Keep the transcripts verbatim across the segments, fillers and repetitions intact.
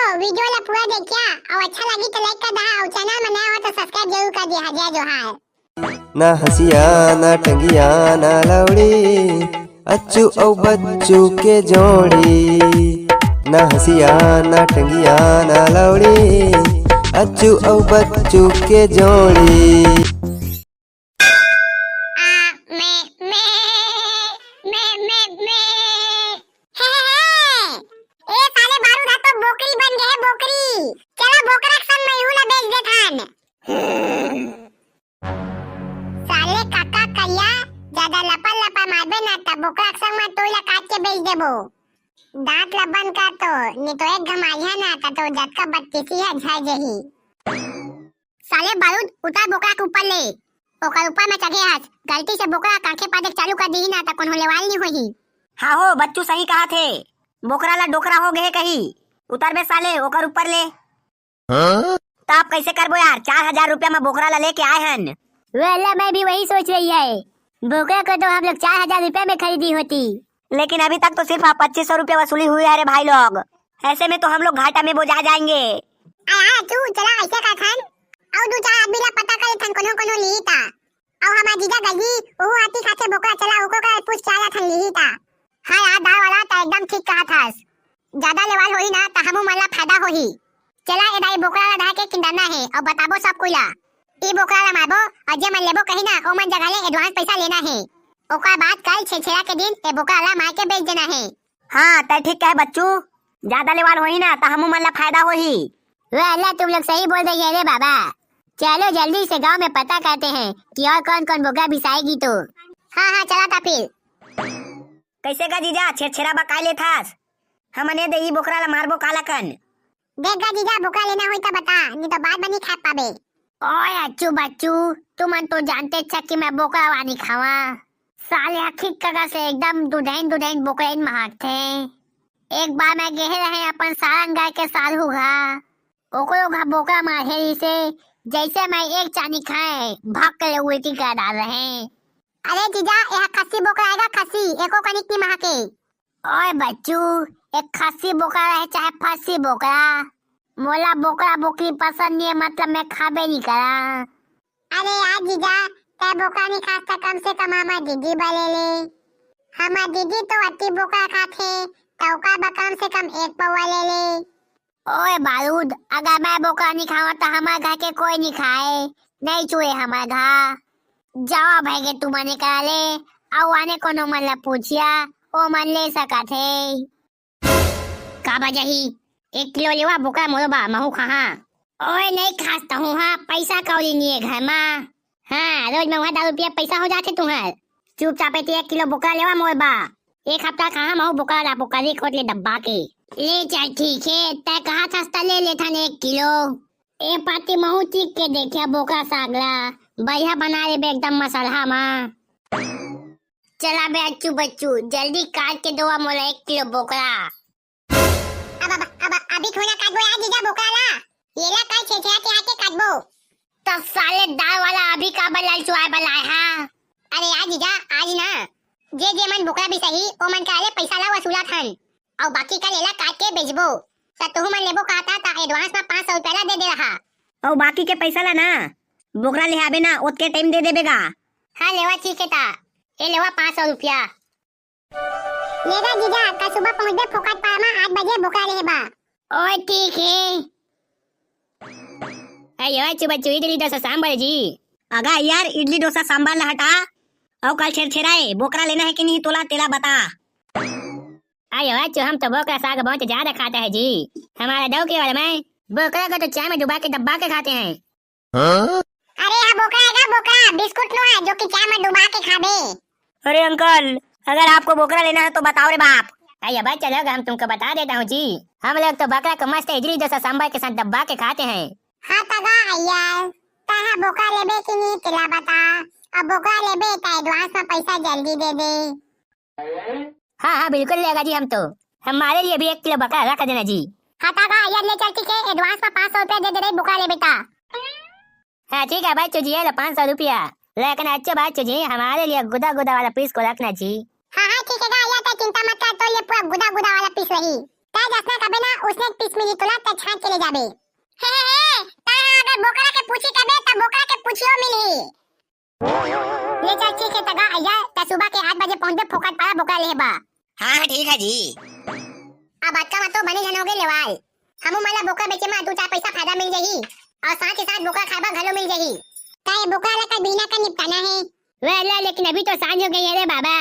तो video ला पूरा देखिया, अउ अच्छा लगी तो like कर दहा, अउ channel में नया हो तो subscribe जरूर कर दिया। जय जोहार। ना हंसिया, ना टंगिया, ना लौड़ी, अच्छू अउ बच्चू के जोड़ी। ना हंसिया, ना टंगिया, ना लौड़ी, अच्छू अउ बच्चू के जोड़ी। आ, में, में, में, में, में। हे, हे, हे। ए साले बारूद, हा तो बोकरी बन गे हे, बोकरी। चला बोकरा के संग में इहू ला बेच देथन। साले काका करिया, जादा लपर लपर मारबे ना त बोकरा के संग में तोला काट के बेच देबो। दांत ला बंद कर तो, नहीं तो एक घमाइया ना त तो जतका बत्तीसी है झड़ जही। साले बारूद, उतर बोकरा के ऊपर ले। ओकर ऊपर में चढ़े हस, गलती से बोकरा कांखे पादे चालू कर दीही ना त कोनो लेवाल नहीं होही। हाँ हो, बच्चू सही कहा थे, बोकरा ला डोकरा हो गए कही। उतर बे साले, ओकर ऊपर ले। हाँ? तो आप कैसे करबो यार, चार हजार रुपया में बोकरा ला लेके आए हन। वेला, मैं भी वही सोच रही है, बोकरा को तो हम लोग चार हजार रुपया में खरीदी होती। लेकिन अभी तक तो सिर्फ आप पच्चीस सौ रुपया वसूली हुई है रे भाई लोग, ऐसे में तो हम लोग घाटा में बोजा जाएंगे। अरे हाँ, तू चला ऐसे का खान, अउ दू चार आदमी ला पता कर लेथन, कोनो कोनो लिही ता। अउ हमार जीजा गही, ओहू हाथी खाथे बोकरा, चला ओको का पूछ के आ जाथन लिही ता। हाँ यार, दाल वाला त एकदम ठीक कहा थस। ज्यादा लेवाल होही ना त हमू मन ला फायदा होही। चला ए दाई, बोकरा ला धाके किंदाना हे अउ बताबो सब कोई ला। ई बोकरा ला मारबो अउ जे मन लेबो कही ना, ओ मन जगह ले advance पैसा लेना हे। ओकर बाद कल छेरछेरा के दिन ए बोकरा ला मार के बेच देना हे। हाँ, तै ठीक कहे बच्चू, ज्यादा लेवाल होही ना त हमू मन ला फायदा होही। वेला, तुम लोग सही बोल रही है रे बाबा। चलो जल्दी से गांव में पता करते हैं कि और कौन कौन बोकरा बिसाएगी तो। हाँ हाँ, चला था फिर। कैसे का जीजा, छेरछेरा बा काय लेथस? हमन ए दे ई बोकरा ला मारबो काला कन। देख गा जीजा, बोकरा लेना होई त बता, नहीं तो बाद में नहीं खा पाबे। ओए अच्छू बच्चू, तुमन तो जानते छ कि मैं बोकरा वानी खावा। साले हखी कगा से एकदम दुधैन दुधैन बोकरा इन महकथे। एक बार मैं गेहे रहे अपन सारंग गाय के सार हुआ, ओकरो घा बोकरा मारे रिसे, जैसे मैं एक चानी खाए, भाग के उल्टी कर डाल रहे। अरे जीजा, यह खस्सी बोकरा आएगा, खस्सी, एको कनिक नहीं महके। ओए बच्चू, एक खस्सी बोकरा रहे चाहे फस्सी बोकरा, मोला बोकरा बोकरी पसंद नहीं है, मतलब मैं खाबे नहीं करा। अरे यार जीजा, तै बोकरा नहीं खास त कम से कम हमार दीदी बले ले। हमार दीदी तो अति बोकरा खाथे, त ओकर बर कम से कम एक पौवा ले ले। ओए बारूद, अगर मैं बोकरा नहीं खावा त हमार घर के कोई नहीं खाए, नहीं छुए हमार घर। जावा भाई के तुमन करा ले, अउ आने कोनो मन ला पूछिया, ओ मन ले सकत हे। का बजाही? एक किलो लेवा बोकरा मोरो बा, महू खाहा। ओए नहीं खास तहूँ हा, पैसा कौड़ी नहीं है घर मा। हाँ, रोज में वहाँ दारू पिया पैसा हो जाथे तुहर। चुपचाप एती एक किलो बोकरा लेवा मोर बा। एक हफ्ता खाहा महू बोकरा ला, बोकरी खोट ले डब्बा के। ले चल ठीक है, तै कहा थस त ले लेथन एक किलो। ए पाती महू चीख के देखिया बोकरा साग ला, बढ़िया बना लेबे एकदम मसलहा मा। चला बे अच्छू बच्चू, जल्दी काट के देवा मोला एक किलो बोकरा। अब, अब, अब, अभी थोड़ा काटबो यार जीजा बोकरा ला, येला काल छेछेरा के आके काटबो। त साले दाल वाला अभी का बलाल चुआए बलाए हा? अरे यार जीजा, आज ना जे जे मन बोकरा बिसाही, ओ मन के आले पैसा ला वसूला थन, अउ बाकी का लेला काट के बेचबो। त तुहू मन लेबो कहता त advance मा पाँच सौ रुपया ला दे दे रहा। अउ बाकी के पैसा ला ना बोकरा ले आबे ना, ओतके टाइम दे देबे गा। हाँ लेवा ठीक है ता, ए लेवा पाँच सौ रुपया। ले गा जीजा, कल सुबह पहुँचबे फोकट पार मा आठ बजे बोकरा लेहे बा। ओए ठीक है। अयो अच्छू बच्चू, इडली डोसा सांबर जी। अगा यार, इडली डोसा सांबर ला हटा, अउ कल छेरछेरा ए, बोकरा लेना है कि नहीं तोला, तेला बता। अयो अच्छू, हम तो बोकरा साग बहुत ज्यादा खाता है जी। हमारा दव केवल में बोकरा को तो चाय में डुबा के दबा के खाते हैं। हाँ? अरे हा बोकरा है गा बोकरा, बिस्कुट नो है जो कि चाय में डुबा के खाबे। अरे अंकल, अगर आपको बोकरा लेना है तो बताओ रे बाप। अरे भाई चलो, हम तुमको बता देता हूँ जी, हम लोग तो बकरा को मस्त इडली डोसा सांबर के साथ दबा के खाते हैं। हाँ त गा यार, तै हा बोकरा लेबे कि नहीं तेला बता, अब बोकरा लेबे त advance में पैसा जल्दी दे दे। हाँ हाँ बिल्कुल लेगा जी, हम तो, हमारे लिए भी एक किलो बकरा रख देना जी। हाँ त गा यार, ले चल ठीक है, advance में पाँच सौ रुपया दे दे रे बोकरा लेबे त। हाँ ठीक है बच्चू जी, ये लो पाँच सौ रुपया। लेकिन अच्छे बच्चू जी, हमारे लिए गुदा गुदा वाला पीस को रखना जी। हाँ हाँ ठीक है गा यार, तै चिंता मत कर, तो ये पूरा गुदा गुदा वाला पीस रही। तैं जसने कबे ना, उसने पीस मिली तुला, तैं छांट के ले जाबे। हे, हे, हे, तैं हा अगर बोकरा के पूछी कबे, त बोकरा के पूछियो मिलही। ले चल, ठीक हे, त गा अइया, त सुबह के आठ बजे पहुंचबे, फोकट पारा बोकरा लेहे बा। हाँ, हाँ, ठीक हे जी। अब अतका म तो बने झन होगे लेवाल। हमू मन ला बोकरा बेचे म दू चार पइसा फायदा मिल जाही, अउ साथ ही साथ बोकरा खाए बर घलो मिल जाही। त ये बोकरा ला कल बिहनिया कन निपटाना हे। वे ला, लेकिन अभी तो सांझ हो गई है रे बाबा,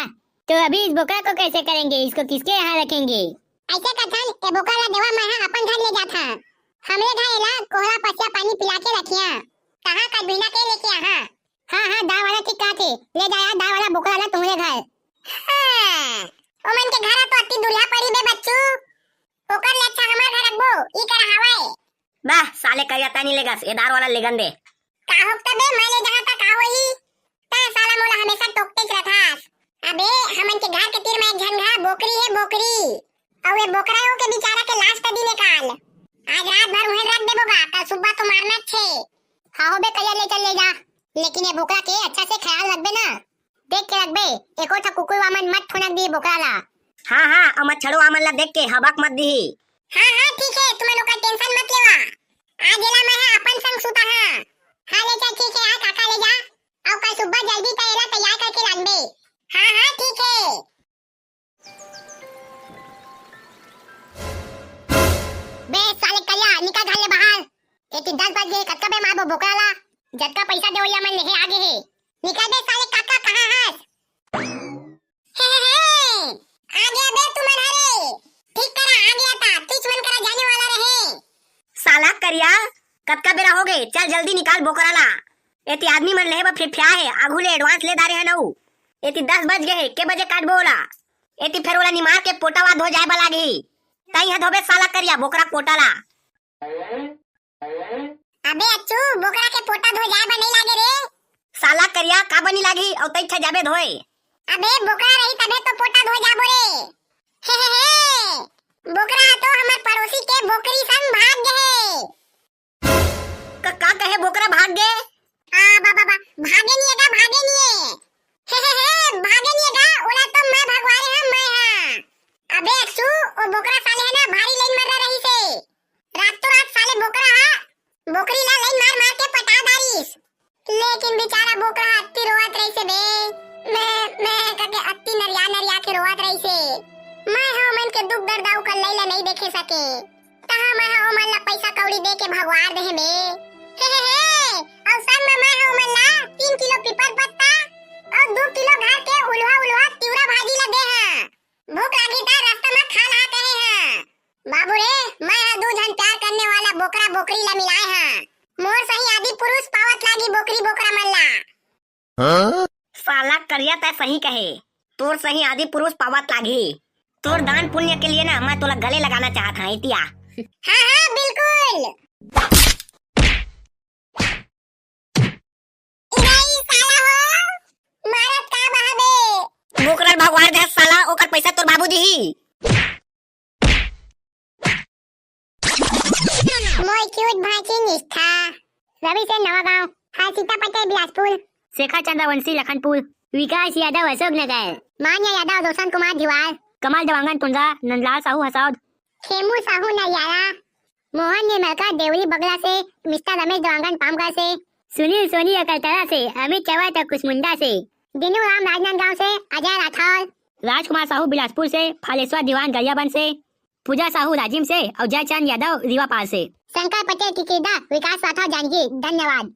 तो अभी इस बोकरा को कैसे करेंगे, इसको किसके यहाँ रखेंगे? अइसे करथन, ये बोकरा ला देवा, मैं हा अपन घर ले जाथंव। हमरे घर एला कोहरा पसिया पानी पिला के रखिया। कहाँ कल बिहनिया के लेके आहा। हाँ, हाँ, दार वाला ठीक कहत हे। ले जा यार, दार वाला बोकरा ला तुंहरे घर। हाँ, ओमन के घर तो अति दुरिहा पड़ी बे बच्चू। ओकर ले अच्छा हमर घर रखबो, ई कर हवय। बा, साले करिया तैं नइ लेगस, ए दार वाला लेगन दे। का होगे बे, मैं ले जाहूं त का होही? तैं साला मोला हमेशा टोकतेच रथस। अबे, हमन के घर के तीर म एक झन घर बोकरी हे, बोकरी। अउ ए बोकरा ओ के बिचारा के लाश त दिन निकाल। आज रात भर उहें रख देबो गा, कल सुबह तो मारना छे। हाँ हो बे, करिया ले चल ले जा। लेकिन ये बोकरा के अच्छा से ख्याल रखबे ना। देख के रखबे, एको ठा कुकुर वामन मत ठोनक दिही बोकरा ला। हाँ, हाँ, अउ मच्छरो वामन ला देख के हबक मत दिही। हाँ, हाँ, ठीक हे, तुमन ओकर tension मत लेवा। आज एला मैं हा अपन संग सुता हाँ। हाँ, ले चल, ठीक हे, आ काका ले जा। अउ कल सुबह जल्दी तैं एला तैयार करके लानबे। हाँ, हाँ, ठीक हे। बे साले करिया, निकल घर ले बाहर। एती दस बज गे, कतका बे मारबो बोकरा ला? जतका पइसा देवइया मन लेहे आगे हे। निकल बे साले काका, कहाँ हस? हे, हे, हे, आ गया बे तुमन हरे। ठीक करा, आ गया था, तुझ मन करा जाने वाला रहे। साला करिया, कतका बेरा होगे, चल जल्दी निकाल बोकरा ला। एती आदमी मन लेहे बर फिरफिया हे, आघू ले advance ले डारे हन अउ। एती दस बज गे हे, के बजे काटबो ओला? एती फेर ओला निमार के पोटावाद हो जाए बर लागही। तइं ह धोबे साला करिया बोकरा पोटा ला। अबे अच्छू, बोकरा के पोटा धो जाए बर नइ लागे रे। साला करिया, का बनी लागही, अउ तइं ह जाबे धोए। अबे बोकरा रही तभे तो पोटा धो जाबो रे। हे, हे, हे, बोकरा तो हमर पड़ोसी के बोकरी संग भाग गे हे। का, का कहे बोकरा भाग गे? आ, बा, बा, बा, भागे नइ हे गा, भागे नइ हे। हे, हे, हे, भागे नइ हे गा, ओला तो मैं भगवाए हंव, मैं हा। अबे अच्छू, ओ बोकरा साले हे ना, भारी लइन मर्रा रहिस हे। रातों रात साले बोकरा हा, बोकरी ला लइन मार मार के पटा डारिस। लेकिन बिचारा बोकरा हा अत्ती रोवत रहिस हे बे। मैं, मैं कके अत्ती नरिया नरिया के रोवत रहिस हे। मैं हा ओमन के दुख दर्द अउ कल्लई ला नइ देखे सके। तहाँ मैं हा ओमन ला पइसा कौड़ी दे के भगवार देहे बे। हे, हे, हे, अउ संग में मैं हा ओमन ला तीन किलो पीपर पत्ता अउ दू किलो घर के उल्हा उल्हा तिवरा भाजी ला दे हा। भूख लागी त रस्ता म खा ला कहे हा। बाबू रे, मैं हा दू झन प्यार करने वाला बोकरा बोकरी ला मिलाए हा। मोर सही आदि पुरुष पावत लागी बोकरी बोकरा मन ला। हाँ? साला करिया, तैं सही कहे, तोर सही आदि पुरुष पावत लागही। तोर दान पुण्य के लिए ना, मैं तोला गले लगाना चाहत हंव, एती आ। हाँ, हाँ, बिल्कुल। इधर ही साला हो, मारत का बहाबे? बोकरा भगवान दे साला, ओकर पैसा तोर बाबू दिही। मोर cute भांची निष्ठा। रवि सेन नवागांव। हर्षिता पटेल बिलासपुर। शेखर चंद्रवंशी लखनपुर। विकास यादव अशोक नगर। मान्या यादव रोशन कुमार धीवाल। कमल देवांगन टुंडा, नंदलाल साहू हसौद। खेमू साहू नरियाला। मोहन निर्मलकर देवरी बगला से, मिस्टर रमेश देवांगन पामगढ़ से। सुनील सोनी अकलतरा से, अमित चौहान कुसमुंडा से। दीनू राम राजनांदगांव से, अजय राठौर। राजकुमार साहू बिलासपुर से, फालेश्वर दीवान गरियाबंद से। पूजा साहू राजिम से अउ जयचंद यादव रीवा पार से। शंकर पटेल किकिदा, विकास राठौर जांजगीर, धन्यवाद।